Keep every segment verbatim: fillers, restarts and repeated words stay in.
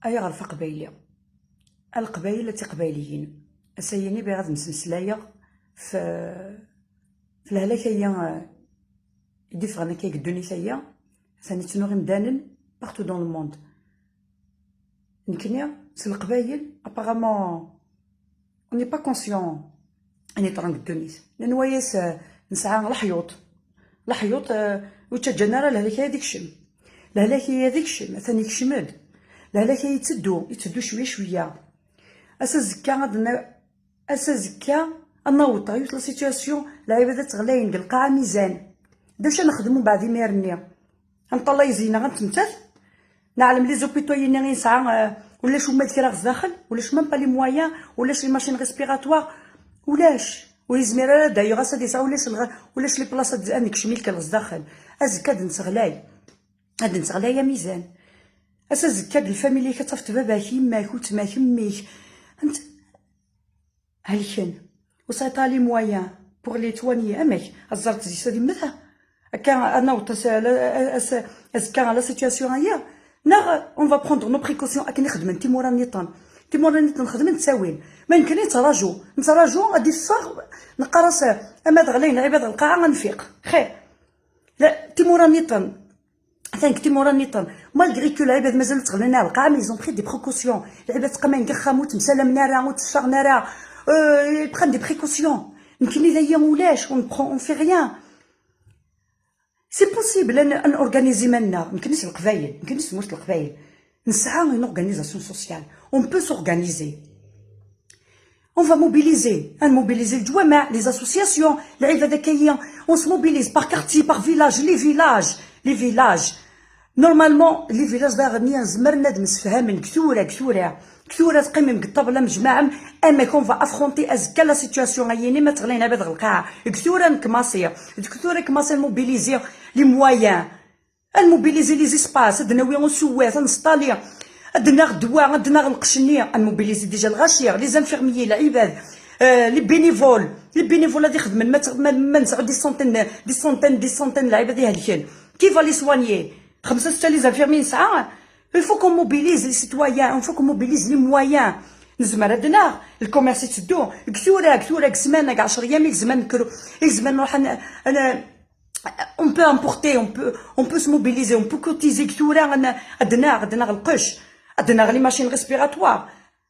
Ay aɣref aqbayli, a Leqbayel, a Tiqbayliyin, ass-ayini bɣiɣ ad mmeslayeɣ f, f lehlak-ayi, eh, i d-iffɣen akka deg ddunit-ayi, atan ittnuɣ imdanen partout dans le monde. Nekkni s Leqbayel, apparemment, on n'est pas conscient. Ayen yeḍran deg ddunit. Nenwa-yas, eh, nesɛa leḥyuḍ. Leḥyuḍ, eh, ur ttaǧǧan ara lehlak-ayi ad ikcem. Lehlak-ayi ad ikcem, atan ikcem-d. Lehlak-ayi itteddu, itteddu cwiya cwiya. Ass azekka ad na-, ass azekka ad naweḍ ɣer yiwet la situation, lɛibad ad ttɣlayen deg lqaɛa mizan. D acu ad nexdem umbeɛd imir-nni? Ad nṭallay zzeyneɣ ad nettemtat? Neɛlem les hôpitaux-yini i nesɛa, eh, ulac uma d kra ɣer zdaxel, ulac même pas les moyens, ulac les machines respiratoires, ulac. Ur yezmir ara d'ailleurs ass ad yesɛu ulac lɣ-, ulac les places ad, ad nekcem ilkel ɣer zdaxel. Azekka ad nettɣlay. Ad nettɣlay amizan. Ass azekka d lfamilya-k ad tafeḍ baba-k, yemma-k, weltma-k, mmi-k. Ant-, Helken. Ur sɛiḍ ara les moyens pour les soigner. Amek? Ad ẓrent zik ad immet? Akka ad naweḍ as-, as-, azekka la situation-ayi? Neɣ on va prendre nos précautions akken i xedmen timura nniḍen. Timura nniḍen xedmen ttawin. Ma nekkni nettraǧu. Nettraǧu ad iffeɣ, neqqar-as ama d ɣlayen lɛibad ɣer lqaɛa ad nfiq. Xir. La, timura nniḍen. Atan deg timura nniḍen, malgré que lɛibad mazal ur ttɣlan ara lqaɛa, mais ils ont pris des précautions. Lɛibad ttqaman deg axxam, ur ttemsalamen ara, ur tteffɣen ara. Euh, ils prennent des précautions. Nekkni dayi ulac, on prend, on fait rien. C'est possible ad n-, ad n-organiser iman-nneɣ. Nekkni s Leqbayel, nekkni s tmurt n Leqbayel. Nesɛa une organisation sociale. On peut s'organiser. On va mobiliser, ad mobiliser leǧwameɛ, les associations, lɛibad akka-yi. On se mobilise par quartier, par village, les villages, les villages. Normalement, les villages daɣen zemren ad msefhamen deg tura, deg tura. Deg tura teqqimem deg ṭṭabla, mejmaɛem, amek on va affronter azekka la situation-ayi, ma ttɣlayen lɛibad ɣer lqaɛa. Deg tura nkemmasi, deg tura nkemmasi ad mobiliser les moyens. Ad mobiliser les espaces, ad d-nawi usuwat, ad nesṭali, ad d-naɣ ddwa, ad d-naɣ lqecc-nni, ad mobiliser déjà lɣaci, les infirmiers, lɛibad, euh, les bénévoles, les bénévoles ad ixedmen, ma, ma, ma nesɛu des centaines, des centaines, des centaines n lɛibad ihelken. Qui va les soigner? Xemsa, setta les infirmiers nesɛa. Il faut qu'on mobilise les citoyens, il faut qu'on mobilise les moyens. Nezmer ad naɣ, le commerce itteddu, deg tura, deg tura, deg ssmana, deg ɛecr yam, i gezmen nekru, i gezmen nruḥ ad n-, ad n-, on peut importer, on peut, on peut se mobiliser, on peut cotiser deg tura, ad n-, ad naɣ, ad naɣ lqecc, ad naɣ les machines respiratoires.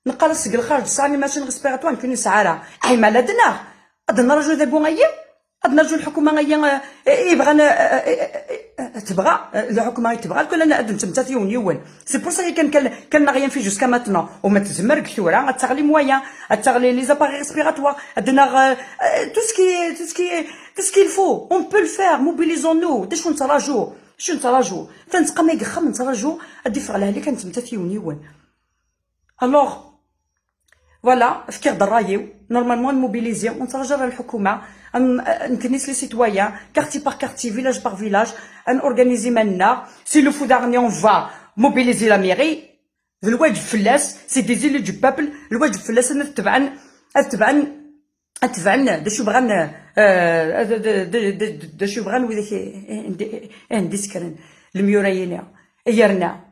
Neqqar-as seg lxarǧ sɛan les machines respiratoires, nekkni nesɛa ara. Aymal ad naɣ, ad nraǧu d abu ayi, ad nraǧu lḥukuma ayi, eh, eh, ibɣan, eh, eh, eh, eh, eh, tebɣa, eh, lḥukuma i tebɣa, lkul ad, ad nettemtat yiwen yiwen. C'est pour ça kan, kan, kan rien fait jusqu'à maintenant. Uma tezmer deg tura, ad taɣ les moyens, ad taɣ les, les appareils respiratoires, ad naɣ, euh, euh, tout ce qui, tout ce qui, tout ce qu'il faut. On peut le faire, mobilisons-nous. D acu nettraǧu? D acu nettraǧu? Atan nettqamay deg axxam nettraǧu, ad d-iffeɣ lehlak, ad nettemtat yiwen yiwen. Alors, voilà, fkiɣ-d ṛṛay-iw. Normalement, ad mobiliser, ur nettraǧu ara lḥukuma. Ad n-, ad nekkni s les citoyens, quartier par quartier, village par village, ad n-organiser iman-nneɣ. S'il le faut daɣen, on va mobiliser la mairie. D lwaǧeb fell-as, c'est des élus du peuple, lwaǧeb fell-asen ad tebɛen, ad tebɛen, ad tebɛen d acu bɣan, euh, d, d, d, d, d acu bɣan widak i, i, i, i, i d-isekren lemyura-yini. Yerna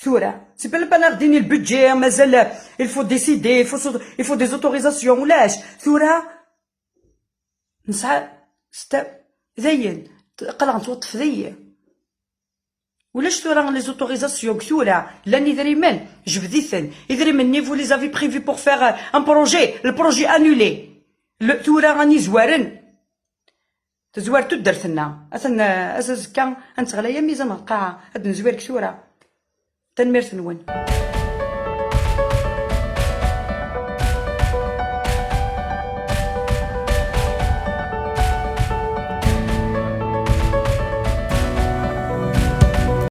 tura, c'est pas le panneau d'ini le budget, mazal, il faut décider, il faut, il faut des autorisations, ulac. Tura, nesɛa, sta-, dayen, aql-aɣ nettwaṭṭef dayi. Ulac tura les autorisations deg tura, llan idrimen, jbed-iten. Idrimen-nni, vous les avez prévus pour faire, euh, un projet, le projet annulé. Le, tura ad nizwaren. Tezwar tuddert-nneɣ. Atan, euh, ass azekka, ad nettɣlay amizan ɣer lqaɛa, ad nezwir deg tura. Tanemmirt-nwen.